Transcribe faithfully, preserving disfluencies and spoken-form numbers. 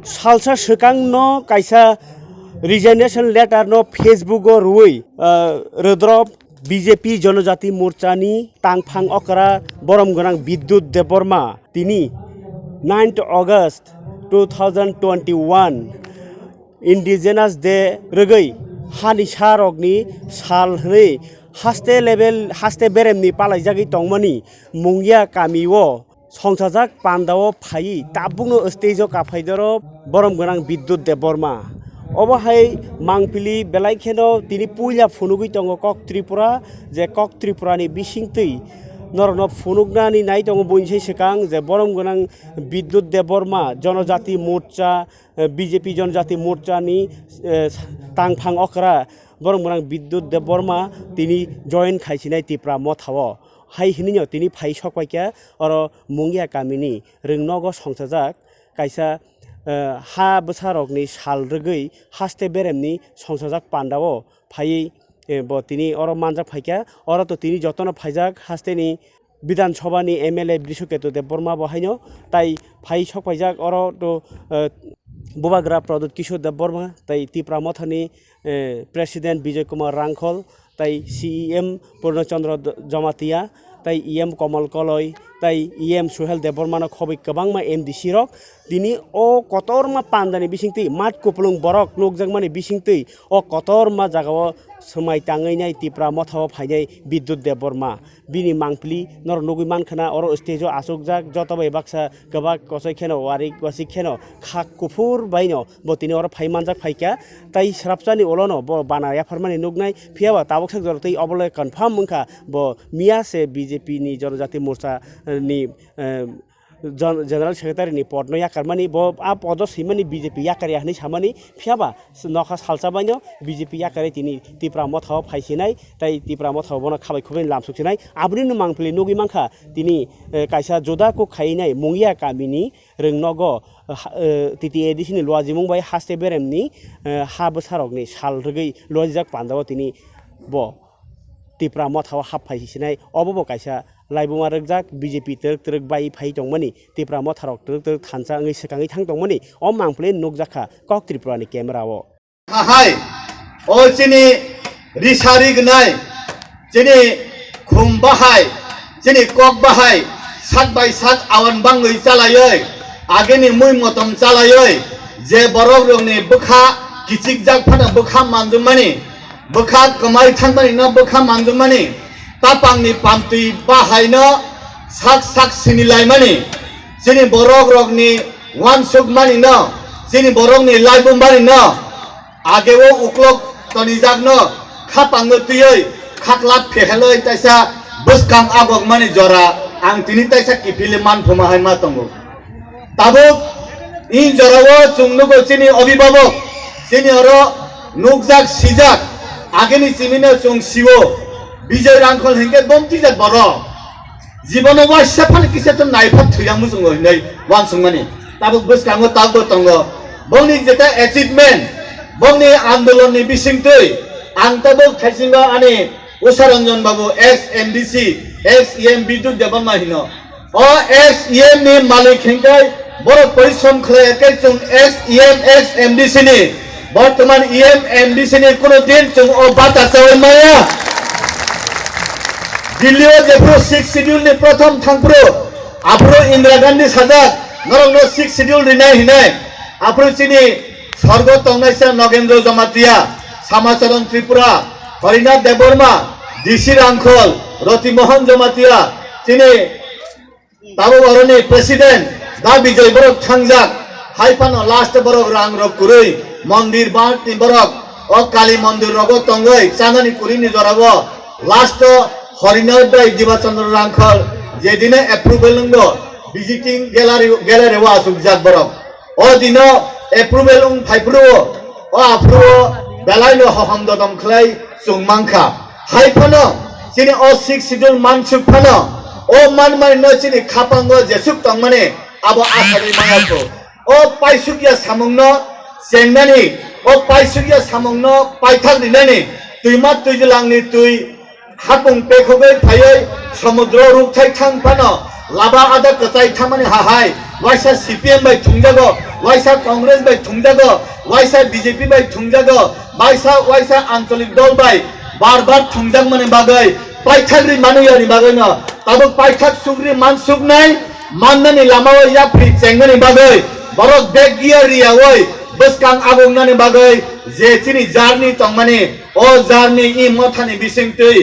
Salsa swkangno kaisa resignation letter no Facebook o rwui, ah, Rudrop B J P Jonojati Morcha ni tangphang okra borom gwnang Bidyut Debbarma tini ninth August two thousand twenty-one Indigenous Day rwgwi hani sarokni sal hwnwi haste level, haste beremni palaijagwi tongmani Mungia kamio songchajak pandao phaiwi tabukno stage o kaphaidarok borom gwnang Bidyut Debbarma. Obo hai mangpili belai kheno tini puila phunugwi tongo kok Tripura, je kok Tripura ni bisingtwi norokno phunuknani nai tongo buini sai swkang je borom gwnang Bidyut Debbarma Jonojati Morcha, eh, B J P Jonojati Morcha ni, eh, tangphang okra borom gwnang Bidyut Debbarma tini join khaisinai Tipra Motha o. Hai hinino tini phai sok paikha oro Mungia kamini rwngnogo songchajak kaisa, eh, ha bwsarokni sal rwgwi haste beremni songchajak pandao phaiwi, eh, bo tini oro manjak phaikha. Oro to tini jotono phaijak hasteni Bidhan Sabha ni M L A Brishoketu Debbarma bo haino tai phai sok paijak oro to, eh, Bubagra Pradyut Kishore Debbarma tai Tipra Mothani, eh, President Bijoy Kumar Rangkhol tai C E M Purno Chandra D-, Jamatia tai E M Komal Koloi tai E M Suhel Debbarma no khobwi kwbangma M D C rok tini o kotorma pandani bisingtwi mat kupulung borok nukjakmani bisingtwi o kotorma jagao swmai tangwi nai Tipra Mothao phainai Bidyut Debbarma. Bini mangpili norok nugwi mankha na, oro stage o achukjak, joto bai baksa kwbak kochai kheno, warik wasik kheno, khak kuphur baino bo tini oro phai manjak phaikha. Tai srapsani ulono bo bana yapharmani nuknai, phiyaba tabuk sak jora tei obolai confirm wngkha bo miya se B J P ni Jonojati Morcha ni, eh, Jon-, General Secretary ni pod no yakarmani, bo a pod o swimani B J P yakarya hinwi samani, phiyaba nokha salsa baino B J P yakarwi tini Tipra Mothao phaisinai, tai Tipra Mothao bono khabai khubui lamsuksinai. Aboni no mangpili nugwi mankha tini, eh, kaisa juda kuk khainai Mungia kamini rwngnogo, eh, ha-, eh, T T A D C ni luajimung bai haste beremni, eh, ha bwsarokni sal rwgwi luajijak pandao tini bo Tipra Mothao hap phaisinai. Obo bo kaisa laibuma rwkjak B J P twrwk twrwk bai phai tongmani, Tipra Motharok twrwk twrwk thansa wngwi swkangwi thang tongmani, o mangpili nukjakha kok Tripura ni camera o. Ahai, o chini risari gnai, chini khum bahai, chini kok bahai, sak bai sak awan bangwi chalaioi, agini mui motom chalaioi, je borok rokni bwkha kichikjak phano bwkha manjukmani, bwkha kwmai thangmani no bwkha manjukmani, tapangni pamtwi bahaino sak sak sinilaimani, chini borok rokni wansukmani no, chini borokni laibumani no, ageo uklok tonijakno khapangno twiwi khaklap phehelwi taisa bwskang agokmani jora ang tini taisa kiphilwi manphuma hai ma tongo. Tabuk in jorao chwng nugo chini obibabok, chini oro nukjak sijak, agini chimino chwng siwo, Bijoy Rangkhol hinkhe bomtijak borok. Jibono waisa phano kisa chwng naipha thwiyang muchungo hinwi wansukmani. Tabuk bwskango tabukbo tongo. Bongni jeta achievement, bongni andolonni bisingtwi ang tabuk thaisingo ani Usha Ranjan Babu, ex M D C, ex E M Bidyut Debbarma hino. O ex E M ni malik hinkhe borok porishrom khlai khe chwng ex E M, ex M D C ni, bortoman E M, M D C ni kuno din chwng o bata chawi maya. Delhi o jephru sixth schedule ni prothom thangphru, aphru Indira Gandhi sajak, norokno sixth schedule rinai hinai, aphru chini sorgo tongnaisa Nogendra Jamatia, Samacharan Tripura, Harinath Debbarma, D C Rangkhol, Roti Mohan Jamatia, chini tabuk oroni president, da Bijoy borok thangjak, hai phano last borok rang rok kwrwi, mondir bart ni borok, o Kali mondir rogo tongwi, chanani kwrwi ni jorao, last o Harinath bai Diba Chandra Rangkhol, jedine approval wngbo, visiting gallery, gallery o achukjak borok. O dino approval wng phaiphuru o, o aphuru o belai no hohom dodom khlai chwng mankha. Hai phano chini o sixth schedule mansuk phano, o manmani no chini khapango jesuk tongmani abo asagwi maya kho. O paisukya samungno chengnani, o paisukya samungno paithak rinani, twima twijlangni twi hapung pekhogwi phaiwi somudro rukthai thang phano laba ada kwchai thangmani hahai Waisa C P M bai thungjago, waisa Congress bai thungjago, waisa B J P bai thungjago, waisa, waisa ancholik dol bai bar bar thungjakmani bagwi paithak ri manwi yani bagwino tabuk paithak sugri mansuknai mannani lamao yapri chengnani bagwi borok bag gear riyawi bwskang agungnani bagwi je chini jarni tongmani o jarni i mothani bisingtwi